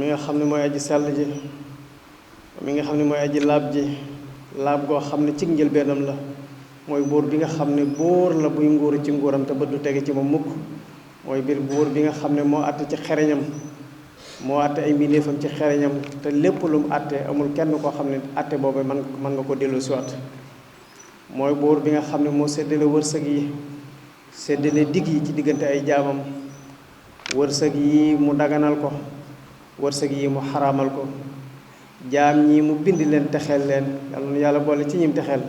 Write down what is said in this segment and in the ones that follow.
mi nga xam ne mooy aji sell ji mi nga xam ne mooy aji laab ji laab goo xam ne ci njëlbeenam la mooy buur bi nga xam ne buur la buy nguuru ci nguuram te bët du tege ci moom mukk mooy biir buur bi nga xam ne moo àtte ci xereñam moo àtte ay mbindeefam ci xereñam te lépp lu mu àtte amul kenn koo xam ne àtte boobu mën nga ko dellu siwaat mooy buur bi nga xam ne moo séddale wërsëg yi séddale digg yi ci diggante ay jaamam wërsëg yi mu daganal ko wërsëg yi mu xaraamal ko jaam ñi mu bind leen texeel leen yàlla na yàlla boole ci ñim texeel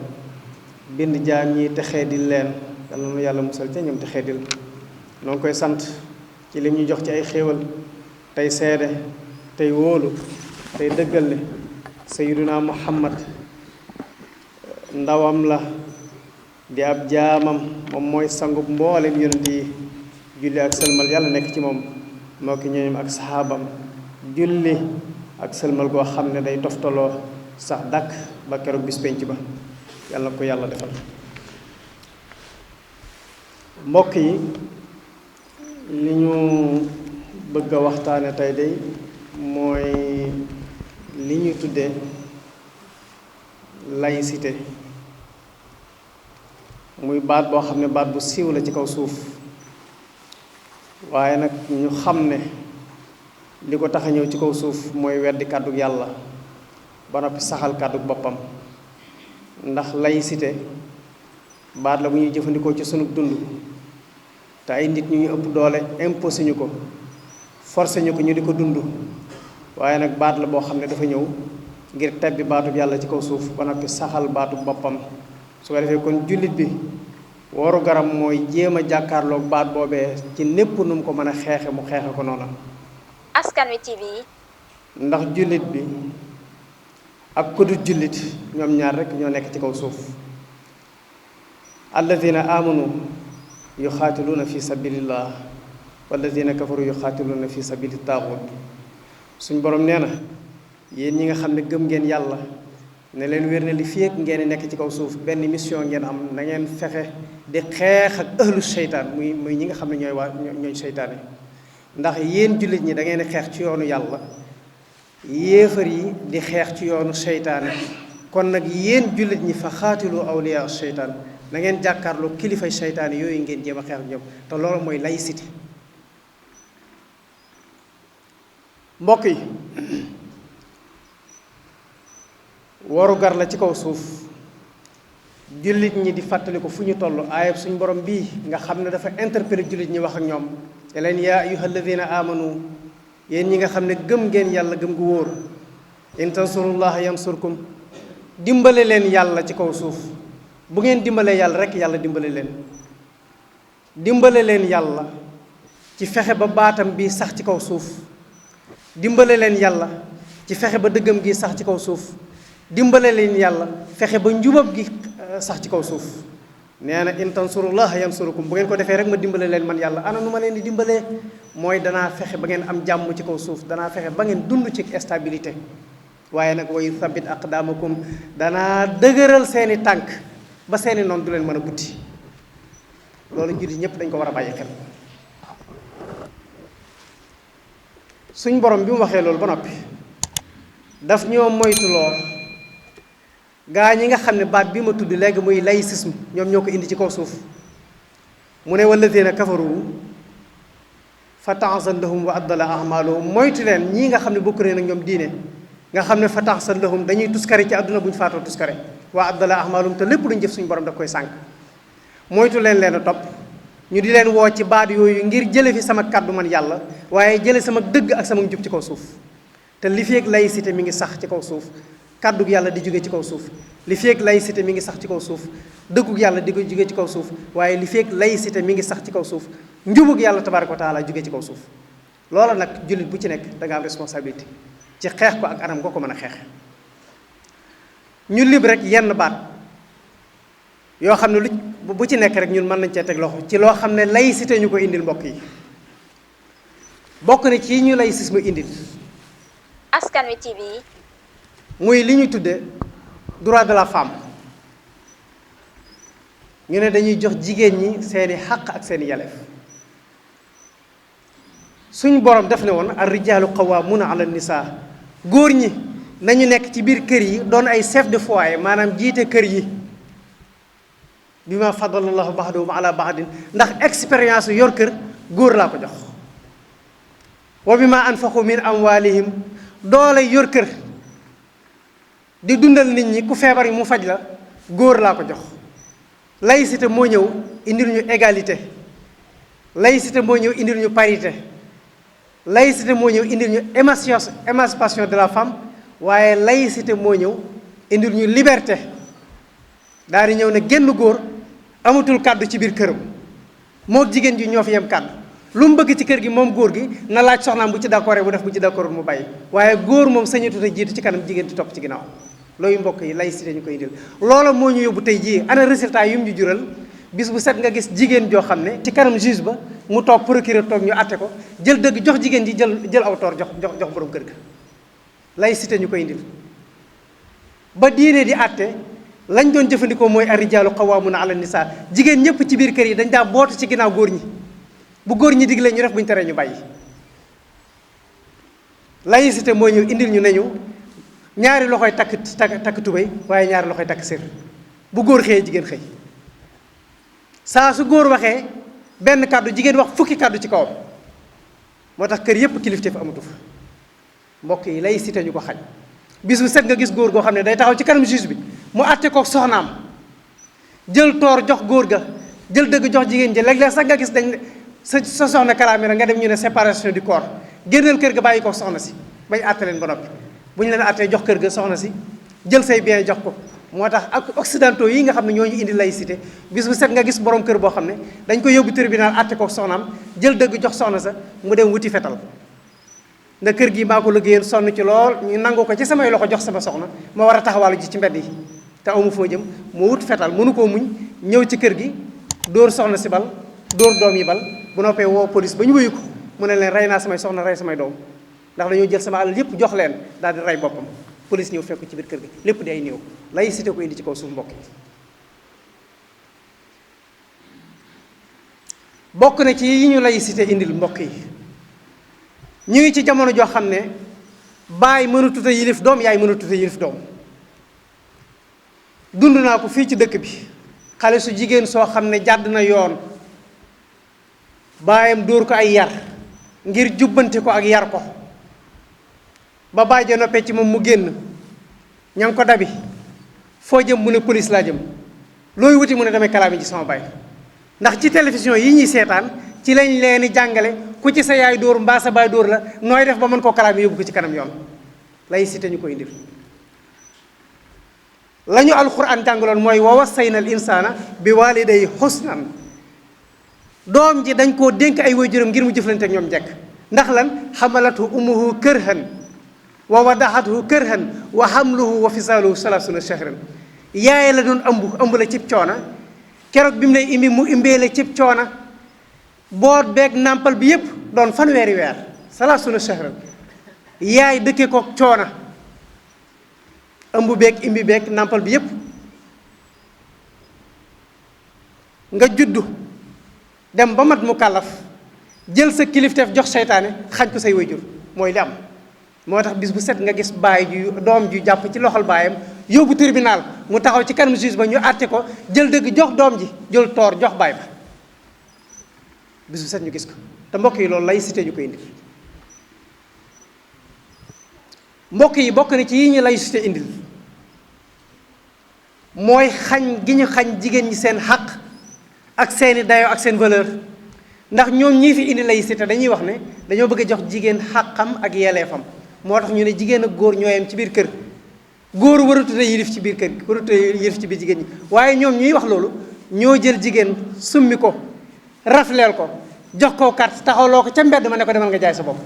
bind jaam ñi texee dil leen yàlla na yàlla musal ca ñoom texee dil noo ngi koy sant ci lim ñu jox ci ay xéewal tey seede tey wóolu tey dëggal ne sayyiduna muhammad ndawam la di ab jaamam moom mooy sangub mboolem yonent yi julli ak sëlmal yàlla nekk ci moom moo ki ñooñam ak saxaabam julli ak sëlmal goo xam ne day toftaloo sax dàkk ba keroog bis penc ba yàlla na ko yàlla defal mbokk yi li ñu bëgg a waxtaane tey day mooy li ñu tuddee laïcité muy baat boo xam ne baat bu siiw la ci kaw suuf waaye nag ñu xam ne li ko tax a ñëw ci kaw suuf mooy weddi kàddu yàlla ba noppi saxal kàddu boppam ndax laïcité baat la bu ñuy jëfandikoo ci sunu dund te ay nit ñu ëpp doole imposé ñu ko forcé ñu ko ñu di ko dund waaye nag baat la boo xam ne dafa ñëw ngir tebbi baatub yàlla ci kaw suuf ba noppi saxal baatu boppam su ko defee kon jullit bi waru garam mooy jéem a jàkkaarloog baat boobee ci népp nu mu ko mën a xeexe mu xeexe ko noona Askan Wi TV ndax jullit bi ak ku dul jullit ñoom ñaar rekk ñoo nekk ci kaw suuf alladina amanu yuxaatiluuna fi sabilillah walladina kafaru yuxaatiluuna fi sabili taaxut suñ borom nee na yéen ñi nga xam ne gëm ngeen yàlla ne leen wér na li féeg ngeen nekk ci kaw suuf benn mission ngeen am na ngeen fexe di xeex ak ahlu seytaan muy ñi nga xam ne ñooy seytaane ndax yéen jullit ñi da ngeen di xeex ci yoonu yàlla yéefar yi di xeex ci yoonu seytaane kon nag yéen jullit ñi fa xaatilu awliya seytaan na ngeen jàkkaarloo kilifay seytaane yooyu ngeen jéem a xeex ak ñoom te loolu mooy laïcité mbokk yi waru gar la ci kaw suuf jullit ñi di fàttali ko fu ñu toll aayab suñ borom bii nga xam ne dafa interpellé jullit ñi wax ak ñoom te leen yaa ayyuha alladina amanu yéen ñi nga xam ne gëm ngeen yàlla gëm gu wóor in tansurullaha yansurkum dimbale leen yàlla ci kaw suuf bu ngeen dimbalee yàlla rek yàlla dimbale leen dimbale leen yàlla ci fexe ba baatam bi sax ci kaw suuf dimbale leen yàlla ci fexe ba dëggam gi sax ci kaw suuf dimbale leen yàlla fexe ba njubab gi sax ci kaw suuf nee na in tansurullaha yansurukum bu ngeen ko defee rek ma dimbale leen man yàlla ana nu ma leen di dimbalee mooy danaa fexe ba ngeen am jàmm ci kaw suuf danaa fexe ba ngeen dund ci stabilité waaye nag wa yuthabbit aqdamakum danaa dëgëral seeni tànk ba seeni noonu du leen mën a buddi loolu jullit ñépp dañ ko war a bàyyi xel suñ borom bi mu waxee loolu ba noppi daf ñoo moytuloo gaa ñi nga xam ne baat bi ma tudd léegi muy laïcisme ñoom ñoo ko indi ci kaw suuf mu ne walladina kafaru fa ta'san lahum wa addala a'maluhum moytu leen ñii nga xam ne bokku nag ñoom diine nga xam ne fa ta'san lahum dañuy tuskare ci àdduna bu ñu faatoo tuskare wa addala a'maluhum te lépp lu ñu jëf suñu borom daf koy sànk moytu leen a topp ñu di leen woo ci baat yooyu ngir jële fi sama kàddu man yàlla waaye jële sama dëgg ak sama njub ci kaw suuf te li fi ak laïcité mi ngi sax ci kaw suuf kàddug yàlla di jóge ci kaw suuf li fi ak laïcité mi ngi sax ci kaw suuf dëggug yàlla di ko jóge ci kaw suuf waaye li fi ak laïcité mi ngi sax ci kaw suuf njubug yàlla tabaaraka wa taala jóge ci kaw suuf loola nag jullit bu ci nekk da nga am responsabilité ci xeex ko ak anam nga ko mën a xeex ñu lib rek yenn baat yoo xam ne lu bu ci nekk rek ñun mën nañ cee teg loxo ci loo xam ne laïcité ñu ko indil mbokk yi bokk na ci ñu laïcisme indil Askan Wi TV muy li ñu tudde droit de la femme ñu ne dañuy jox jigéen ñi seeni xàq ak seeni yelleef suñ borom def ne woon ar-rijaalu qawwaamuuna ala nisaa góor ñi nañu nekk ci biir kër yi doon ay chef de foyer maanaam jiite kër yi bima faddalallahu ba'dahum ala ba'din ndax expérience yor kër góor laa ko jox wa bima anfaqu min amwalihim doole yor kër di dundal nit ñi ku feebar yi mu faj la góor laa ko jox laïcité moo ñëw indil ñu égalité laïcité moo ñëw indil ñu parité laïcité moo ñëw indil ñu émancipation de la femme waaye laïcité moo ñëw indil ñu liberté daal di ñëw ne génn góor amatul kàddu ci biir këram moo jigéen ji ñoo fi yem kàddu lu mu bëgg ci kër gi moom góor gi na laaj soxnaam bu ci d'accord bu def bu ci d'accord mu bàyyi waaye góor moom sañatut a jiitu ci kanam jigéen di topp ci ginnaaw loolu mbokk yi laïcité ñu koy indil loola moo ñu yóbbu tey jii ana résultat yu mu ñu jural bis bu set nga gis jigéen joo xam ne ci kanam juge ba mu toog procureur toog ñu àtte ko jël dëgg jox jigéen ji jël aw toor jox borom kër ga laïcité ñu koy indil ba diine di àtte lañ doon jëfandikoo mooy ar-rijaalu qawwaamuuna ala nisaa jigéen ñëpp ci biir kër yi dañ daa bootu ci ginnaaw góor ñi bu góor ñi digle ñu def bu ñu teree ñu bàyyi laïcité moo ñëw indil ñu nañu ñaari loxoy takk tubéy waaye ñaari loxoy takk sër bu góor xëyee jigéen xëy saa su góor waxee benn kàddu jigéen wax fukki kàddu ci kawam moo tax kër yépp kilifteef amatu fa mbokk yi laïcité ñu ko xañ bis bu set nga gis góor goo xam ne day taxaw ci kanam juge bi mu àtte ko soxnaam jël toor jox góor ga jël dëgg jox jigéen ji léeg-léeg sax nga gis dañ sa soxna kalaamira nga dem ñu ne séparation du corps génneel kër ga bàyyi ko soxna si bañ àtte leen ba noppi bu ñu leen àttee jox kër ga soxna si jël say bien jox ko moo tax ak occidentaux yi nga xam ne ñoo ñu indi laïcité bis bu set nga gis borom kër boo xam ne dañ ko yóbbu tribunal àtte ko soxnaam jël dëgg jox soxna sa mu dem wuti fetal nda kër gi maa ko liggéeyal sonn ci lool ñu nangu ko ci samay loxo jox sama soxna ma war a taxawaalu ji ci mbedd yi te amu foo jëm mu wut fetal mënu koo muñ ñëw ci kër gi dóor soxna si bal dóor doom yi bal bu noppee woo police ba ñu wéyu ko mu ne leen rey naa samay soxna rey samay doom ndax dañoo jël sama alal yépp jox leen daal di rey boppam police ñëw fekk ci biir kër gi lépp di ay néew laïcité ko indi ci kaw suuf mbokk yi bokk na ci yi ñu laïcité indil mbokk yi ñu ngi ci jamono joo xam ne baay mënatut a yilif doom yaay mënatut a yilif doom dund naa ko fii ci dëkk bi xale su jigéen soo xam ne jàdd na yoon baayam dóor ko ay yar ngir jubbante ko ak yar ko ba baay ja noppee ci moom mu génn ña ngi ko dabi foo jëm mu ne police laa jëm looy wuti mu ne damay kalaami ci sama baay ndax ci télévision yi ñuy seetaan ci lañ leen di jàngale ku ci sa yaay dóor mbaa sa baay dóor la nooy def ba mën koo kalaami yóbbu ko ci kanam yoon laïcité ñu ko indil la ñu alxuraan jàngaloon mooy wa wassayna al insaana bi waalidayhi husnan doom ji dañ koo dénk ay waajuram ngir mu jëflante ak ñoom njëkk ndax lan xamalatu ummuhu kërhan wa wadaxatuhu kërhan wa hamluhu wa fisaaluhu salaasuna shahran yaay la doon ëmb la cib coona keroog bi mu lay imbi mu imbee la cib coona boot beeg nàmpal bi yépp doon fanweeri weer salaasuna shahran yaay dëkkee ko coona ëmb beeg imbi beeg nàmpal bi yépp nga juddu dem ba mat mu kàllaf jël sa kilifteef jox seytaane xañ ko say waajur mooy li am moo tax bis bu set nga gis baay ju doom ju jàpp ci loxol baayam yóbbu tribunal mu taxaw ci kanam juge ba ñu àtte ko jël dëgg jox doom ji jël toor jox baay ba bis bu set ñu gis ko te mbokk yi loolu laïcité ñu koy indil mbokk yi bokk na ci yi ñu laïcité indil mooy xañ gi ñu xañ jigéen ñi seen xaq ak seeni dayo ak seen valeur ndax ñoom ñii fi indi laïcité dañuy wax ne dañoo bëgg a jox jigéen xaqam ak yeleefam moo tax ñu ne jigéen ak góor ñoo yem ci biir kër góor waratut a yilif ci biir kër gi waratut a yilif ci biir jigéen ñi waaye ñoom ñuy wax loolu ñoo jël jigéen summi ko rafleel ko jox ko carte taxawloo ko ca mbedd ma ne ko demal nga jaay sa bopp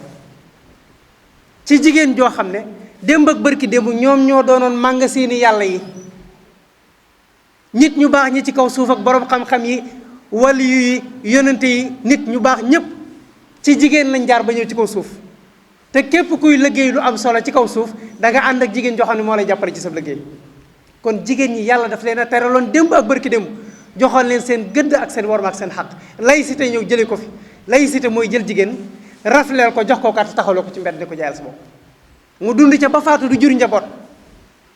ci jigéen joo xam ne démb ak bërki démb ñoom ñoo doonoon màngasini yàlla yi nit ñu baax ñi ci kaw suuf ak borom xam-xam yi wali yi yonente yi nit ñu baax ñépp ci jigéen lañ jaar ba ñëw ci kaw suuf te képp kuy liggéey lu am solo ci kaw suuf da nga ànd ak jigéen joo xam ne moo lay jàppale ci sa liggéey kon jigéen ñi yàlla daf leen a teraloon démb ak bërki démb joxoon leen seen gëdd ak seen worma ak seen xaq laïcité ñëw jëlee ko fi laïcité mooy jël jigéen rafleel ko jox ko carte taxawloo ko ci mbedd di ko jaayal sa bopp mu dund ca ba faatu du jur njaboot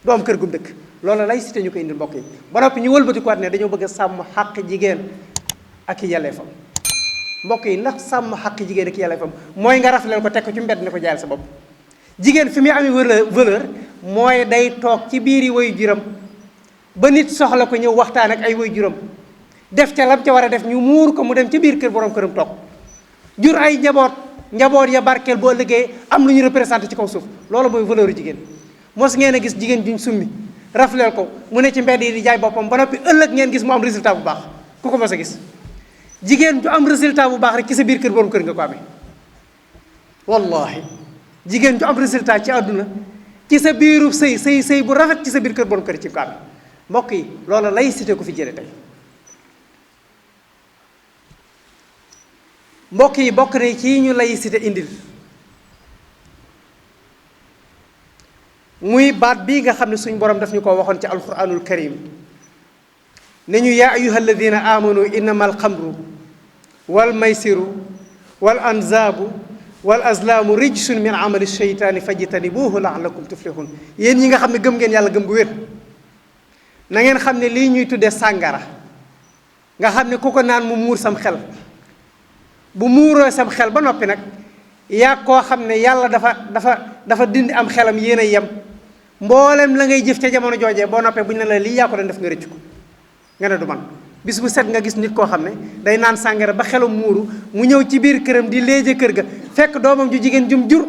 du am kër gum dëkk. loolu laïcité ñu koy indil mbokk yi ba noppi ñu wëlbati ko ne dañoo bëgg a sàmm xàq jigéen ak i yelleefam mbokk yi ndax sàmm xàq jigéen ak i yelleefam mooy nga rafleel ko teg ko ci mbedd ni ko jaayal sa bopp. jigéen fi muy amee valeur mooy day toog ci biir yi woy juram ba nit soxla ko ñëw waxtaan ak ay woy juram def ca lam ca war a def ñu muur ko mu dem ca biir kër borom këram toog jur ay njaboot ya barkeel boo ëllëgee am lu ñu représenté ci kaw suuf loolu mooy valeur jigéen. mos ngeen a gis jigéen juñ summi rafleel ko mu ne ci mbedd yi di jaay boppam ba noppi ëllëg ngeen gis mu am résultat bu baax ku ko mos a gis jigéen ju am résultat bu baax rek ci sa biir kër borom kër nga ko amee wallahi jigéen ju am résultat ci àdduna ci sa biiru sëy bu rafet ci sa biir kër borom kër ci ko amee mbokk yi loolu laïcité ko fi jële tey mbokk yi bokk na ci ñu laïcité indil muy baat bii nga xam ne suñ borom daf ñu ko waxoon ci alquranul karim ne ñu yaa ayuha alladina amanu innama alxamru wal maysiru wal anzaabu wal azlaamu rijsun min amali sheytaani fajtanibuuhu laallakum tuflihun yéen ñi nga xam ne gëm ngeen yàlla gëm gu wér na ngeen xam ne lii ñuy tuddee sàngara nga xam ne ku ko naan mu muur sam xel bu muuroo sam xel ba noppi nag yaa koo xam ne yàlla dafa dindi am xelam yéen a yem mboolem la ngay jëf ca jamono joojee boo noppee bu ñu ne la lii yaa ko doon def nga rëcc ko nga ne du man bis bu set nga gis nit koo xam ne day naan sàngara ba xelam muuru mu ñëw ci biir këram di léeje kër ga fekk doomam ju jigéen jum jur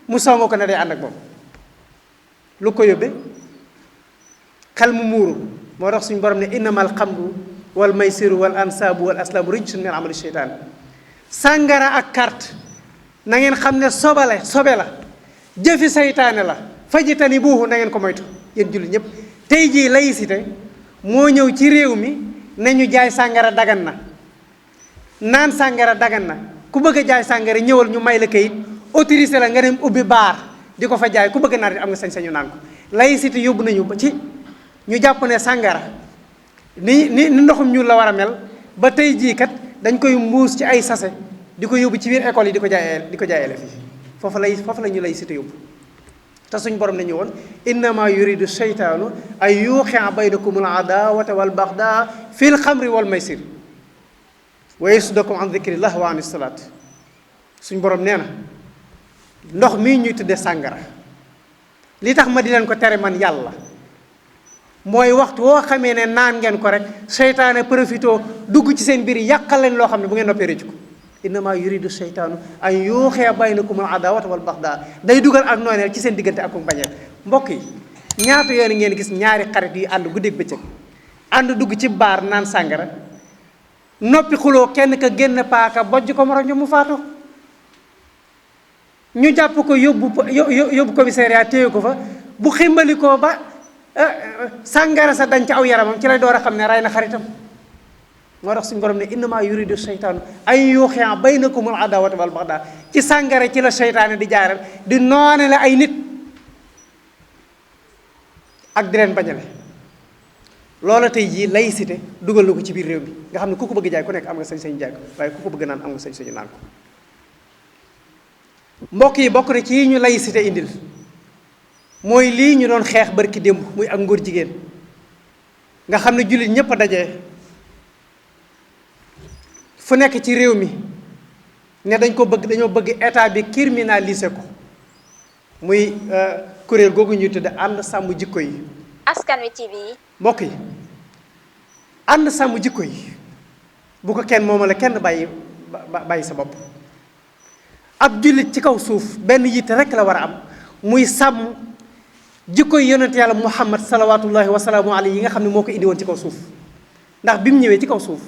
mu songo ko ne day ànd ak moom lu ko yóbbee xel mu muuru moo tax suñu borom ne innamal xamru wal maysiru wal ansaabu wal aslaamu rijsun min amali sheytaan sàngara ak carte na ngeen xam ne sobe la jëfi saytaane la fajtanibuuhu na ngeen ko moytu yéen jullit ñëpp tey jii laïcité moo ñëw ci réew mi ne ñu jaay sàngara dagan na naan sàngara dagan na ku bëgg a jaay sàngara ñëwal ñu may la kayit autorisé la nga dem ubbi baar di ko fa jaay ku bëgg naan am nga sañ-sañu naan ko laïcité yóbbu nañu ba ci ñu jàpp ne sàngara ni ndoxum ñuul la war a mel ba tey jii kat dañ koy mbuus ci ay sase di ko yóbbu ci biir école yi di ko jaay élèves yi foofu la ñu laïcité yóbbu te suñ borom nañu woon innama yuridu sheytaanu ay yuuqia baynakum al adawata wal baxdaa fi l xamri wal maysir wa yasuddakum an dicrillah wa an salaat suñ borom nee na ndox mii ñuy tudde sàngara li tax ma di leen ko tere man yàlla mooy waxtu woo xamee ne naan ngeen ko rek seytaane profito dugg ci seen biir yàqal leen loo xam ne bu ngeen noppee rëcc ko innama yuridu seytaanu an yuuxee baynakum al adawata wal baxdaa day dugal ak nooneel ci seen diggante ak bañeel mbokk yi ñaata yoon ngeen gis ñaari xarit yu ànd guddeeg bëccëg ànd dugg ci baar naan sàngara noppi xuloo kenn ka génn paaka bojj ko moroom mu faatu ñu jàpp ko yóbbu commissariat téye ko fa bu ximbalikoo ba sàngara sa dañ ci aw yaramam ci lay door a xam ne rey na xaritam moo tax suñu borom ne innama yuridu seytaanu ay yuuxia baynakumul adawata wal baxdaa ci sàngara ci la seytaane di jaaral di noone la ay nit ak di leen bañale loola tey jii laïcité dugal na ko ci biir réew mi nga xam ne ku ko bëgg jaay ku nekk am nga sañ-sañu jaay ko waaye ku ko bëgg naan am nga sañ-sañu naan ko mbokk yi bokk na ci ñu laïcité indil mooy lii ñu doon xeex barki démb muy ak ngóor jigéen nga xam ne jullit ñépp a dajee fu nekk ci réew mi ne dañoo bëgg état bi criminaliser ko muy kuréel googu ñuy tudde ànd sàmm jikko yi. Askan Wi TV. mbokk yi ànd sàmm jikko yi bu ko kenn moomale kenn bàyyi sa bopp ab jullit ci kaw suuf benn yitte rek la war a am muy sàmm jikko yi yonent yàlla Muhammad salawaatullahi wa salaamu alayhi yi nga xam ne moo ko indi woon ci kaw suuf ndax bi mu ñëwee ci kaw suuf.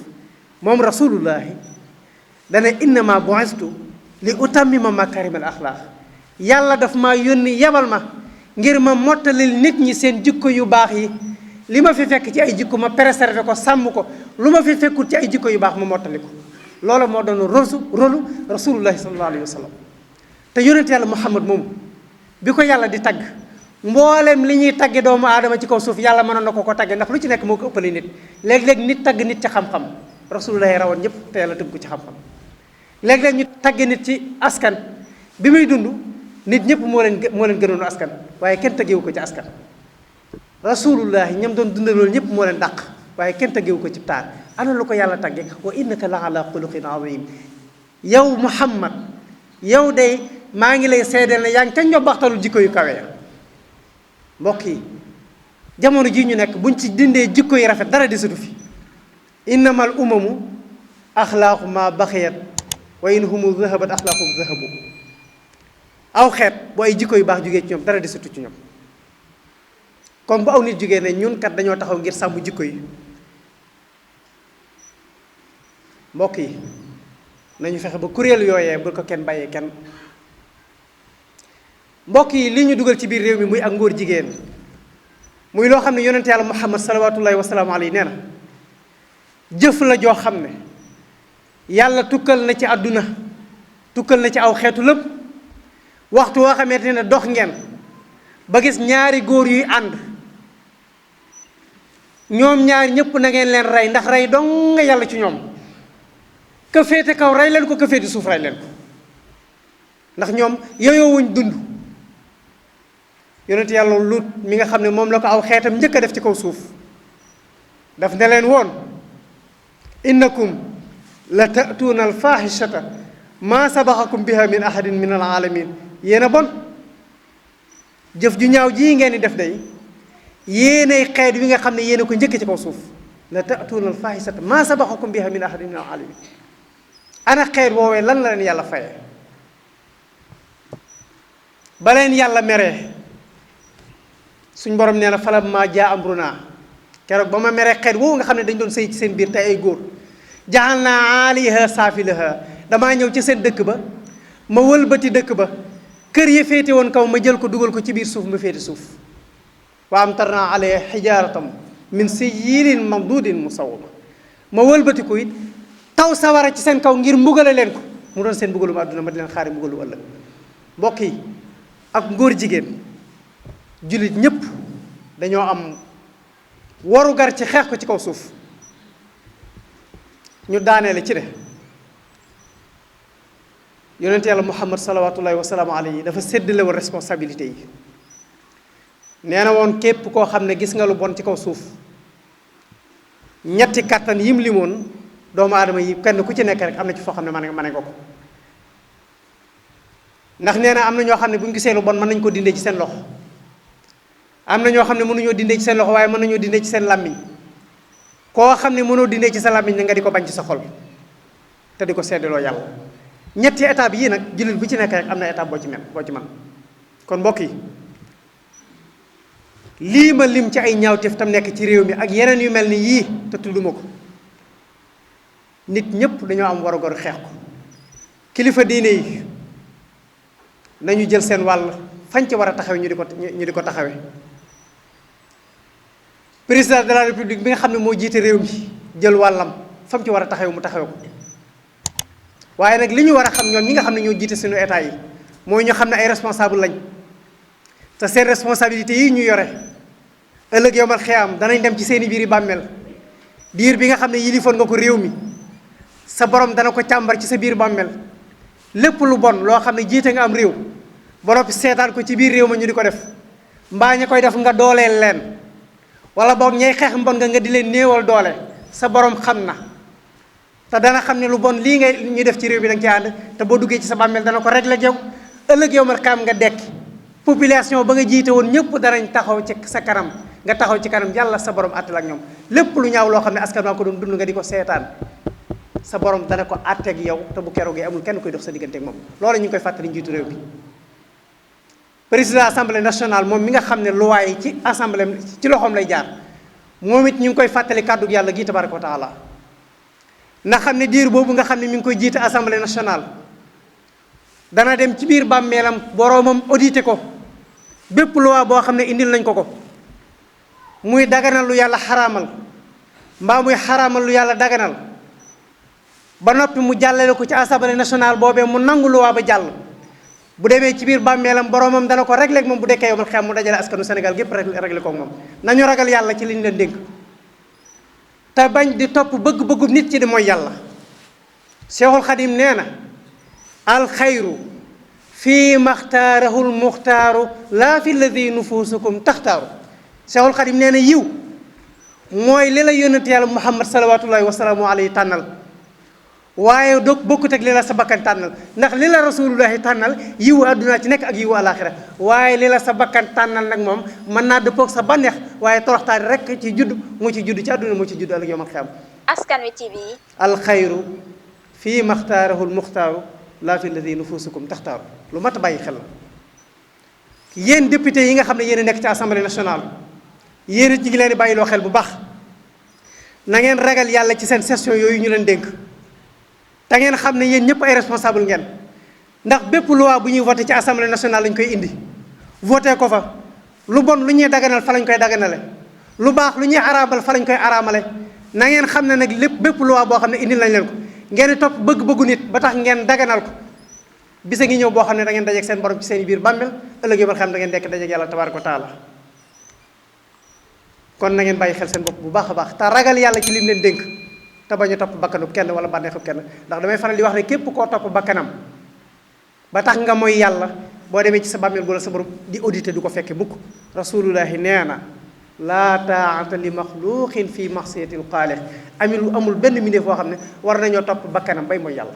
moom rasulullahi dana innama bu'istu li utammima makarimal axlaaq yàlla daf maa yónni yebal ma ngir ma mottalil nit ñi seen jikko yu baax yi li ma fi fekk ci ay jikko ma préserver ko sàmm ko lu ma fi fekkul ci ay jikko yu baax ma mottali ko loolu moo doon rolu rasulullahi sallallahu alayhi wa sallam te yonent yàlla muhammad moomu bi ko yàlla di tagg mboolem li ñuy tagge doomu aadama ci kaw suuf yàlla mënoon na ko tagge ndax lu ci nekk moo ko ëppale nit léeg-léeg nit tagg nit ci xam-xam rasulullahi rawoon ñëpp te yàlla tëgg ko ci xam-xam léeg-léeg ñu tagge nit ci askan bi muy dund nit ñëpp moo leen gënoon askan waaye kenn taggewu ko ci askan. rasulullahi ñam doon dundaloolu ñëpp moo leen dàq waaye kenn taggewu ko ci taar. ana lu ko yàlla tagge wa innaka la ala xuluqin azim. yow Muhammad yow de maa ngi lay seedeel ne yaa ngi ca njobbaxtalu jikko yu kawe ya. mbokk yi jamono jii ñu nekk buñ ci dindee jikko yi rafet dara desatu fi. innamal umamu axlaaqu ma baxiyat wa in humu zahabat axlaaqum zahabu. aw xeet bu ay jikko yu baax jógee ci ñoom dara desatu ci ñoom. comme bu aw nit jógee ne ñun kat dañoo taxaw ngir sàmm jikko yi. mbokk yi nañu fexe ba kuréel yooyee bu ko kenn bàyyee kenn. mbokk yi li ñu dugal ci biir réew mi muy ak ngóor jigéen muy loo xam ne yonent yàlla Muhammad salawaatullahi wa salaamu alayhi nee na jëf la joo xam ne yàlla tukkal na ci àdduna tukkal na ci aw xeetu lépp. waxtu woo xamante ne dox ngeen ba gis ñaari góor yuy ànd ñoom ñaar ñëpp na ngeen leen rey ndax rey dong nga yàlla ci ñoom. ka féete kaw rey leen ko ka féete suuf rey leen ko ndax ñoom yooyoowuñ dund. yonent yàlla Luut mi nga xam ne moom la ko aw xeetam njëkk a def ci kaw suuf daf ne leen woon innakum la ta'tuuna alfaaxishata maa sabaxakum biha min ahadin min alaalamin. yéen a bon jëf ju ñaaw jii ngeen di def day yéenay xeet wi nga xam ne yéen a ko njëkk ci kaw suuf. la ta'tuuna alfaaxishata maa sabaxakum biha min ahadin min alaalamin. ana xeet woowee lan la leen yàlla fayee ba leen yàlla meree. suñ borom nee na falammaa jaa amrunaa keroog ba ma meree xeet woowu nga xam ne dañ doon sëy ci seen biir te ay góor ja'alnaa aaliha saafilaha damaa ñëw ci seen dëkk ba ma wëlbati dëkk ba kër ya féete woon kaw ma jël ko dugal ko ci biir suuf ma féete suuf. wa amtarnaa alayha hijaaratan min sijjiilin mamduudin musawwama ma wëlbati ko it taw sawara ci seen kaw ngir mbugale leen ko mu doon seen mbugalum àdduna ma di leen xaari mbugalu ëllëg. mbokk yi ak ngóor jigéen jullit ñépp dañoo am warugar ci xeex ko ci kaw suuf. ñu daaneele ci de yonent yàlla Muhammad salawaatullahi wa salaamu alayhi dafa séddale woon responsabilité yi. nee na woon képp koo xam ne gis nga lu bon ci kaw suuf ñetti kàttan yim limoon doomu aadama yi kenn ku ci nekk rek am na ci foo xam ne mën nga ko. ndax nee na am na ñoo xam ne bu ñu gisee lu bon mën nañu ko dindee ci seen loxo. am na ñoo xam ne mënuñoo dindee ci seen loxo waaye mën nañoo dindee ci seen làmmiñ. koo xam ne mënoo dindee ci sa làmmiñ ne nga di ko bañ ci sa xol te di ko seddaloo yàlla. ñetti étape yii nag jullit bu ci nekk rek am na étape boo ci man kon mbokk yi lii ma lim ci ay ñaawteef tam nekk ci réew mi ak yeneen yu mel ni yii te tudduma ko nit ñëpp dañoo am warugaru xeex ko. kilifa diine yi nañu jël seen wàll fañ ci war a taxawe ñu di ko taxawe. président de la république bi nga xam ne moo jiite réew mi jël wàllam fam ci war a taxawe mu taxawe ko. waaye nag li ñu war a xam ñoom ñi nga xam ne ñoo jiite suñu état yi mooy ñu xam ne ay responsable lañ te seen responsabilité yi ñu yore ëllëg yowmal xiyaam danañ dem ci seeni biiri bàmmeel diir bi nga xam ne yilifoon nga ko réew mi sa borom dana ko càmbar ci sa biir bàmmeel lépp lu bon loo xam ne jiite nga am réew ba noppi seetaan ko ci biir réew ma ñu di ko def mbaa ña koy def nga dooleel leen wala boog ñay xeex mbon nga di leen néewal doole sa borom xam na te dana xam ne lu bon lii nga ñu def ci réew bi da nga ci ànd te boo duggee ci sa bàmmeel dana ko régler yow ëllëg yow ma xam nga dekki population ba nga jiite woon ñëpp danañ taxaw ci sa kanam nga taxaw ci kanam yàlla sa borom àttal ak ñoom lépp lu ñaaw loo xam ne askan maa ko doon dund nga di ko seetaan sa borom dana ko àtteeg yow te bu keroog yi amul kenn koy dox sa diggante ak moom loolu ñu ngi koy fàttali njiitu réew bi. président assemblée nationale moom mi nga xam ne loi yi ci assemblée ci loxoom lay jaar moom it ñu ngi koy fàttali kàddu yàlla gi tabaraka wa taala na xam ne diir boobu nga xam ne mi ngi koy jiite assemblée nationale dana dem ci biir bàmmeelam boroomam audité ko bépp loi boo xam ne indil nañ ko muy daganal lu yàlla xaraamal mbaa muy xaraamal lu yàlla daganal ba noppi mu jàllale ko ci assemblée nationale boobee mu nangu loi ba jàll bu demee ci biir bàmmeelam boroomam dana ko réglé ak moom bu dekkee yomal xam mu dajale askanu Sénégal gépp réglé ko ak moom nañu ragal yàlla ci liñ leen dénk te bañ di topp bëgg-bëggu nit ci di mooy yàlla. Cheikhul Khadim nee na alxayru fii maxtaarahu lmuxtaaru laa fi lladi nufusukum taxtaaru. Seexul Xadim nee na yiw mooy li la yónnent yàlla Muhammad salawatullahi wasalaamu alayhi tànnal, waaye doog bokkut ak li la sa bakkan tànnal. ndax li la rasulullahi tànnal yiwu àdduna ci nekk ak yiwu alaxira, waaye li la sa bakkan tànnal nag moom mën naa dëppoog sa bànneex, waaye toroxtaari rek ci judd moo ci judd ci àdduna moo ci judd ëllëg yawmal xiyaama. Askan Wi TV. alxayru fii maxtaarahu lmuxtaaru laa fi lladi nufusukum taxtaaru. lu mat a bàyyi xel la. yéen député yi nga xam ne yéen a nekk ci assemblée nationale, yéen it ñi ngi leen di bàyyiloo xel bu baax. na ngeen ragal yàlla ci seen session yooyu ñu leen dénk, te ngeen xam ne yéen ñëpp ay responsable ngeen. ndax bépp loi bu ñuy voté ci assemblée nationale lañ koy indi voté ko fa. lu bon lu ñuy daganal fa lañ koy daganale, lu baax lu ñuy araamal fa lañ koy araamale. na ngeen xam ne nag lépp bépp loi boo xam ne indi lañ leen ko, ngeen di topp bëgg-bëggu nit ba tax ngeen daganal ko, bisa ngi ñëw boo xam ne da ngeen dajeeg seen borom ci seen biir bàmmeel, ëllëg yóbbal xam da ngeen dekk dajeeg yàlla tabaaraka wa taala. kon na ngeen bàyyi xel seen bopp bu baax a baax te ragal yàlla ci lim leen dénk, te bañ a topp bakkanub kenn wala bànneexub kenn. ndax damay faral di wax ne képp koo topp bakkanam ba tax nga mooy yàlla, boo demee ci sa bàmmeel bu la sa borom di audité du ko fekke mukk. rasulullahi nee na laa taata li maxluqin fi maxsiyatil xaalix. amul benn mbindeef boo xam ne war nañoo topp bakkanam bay mooy yàlla.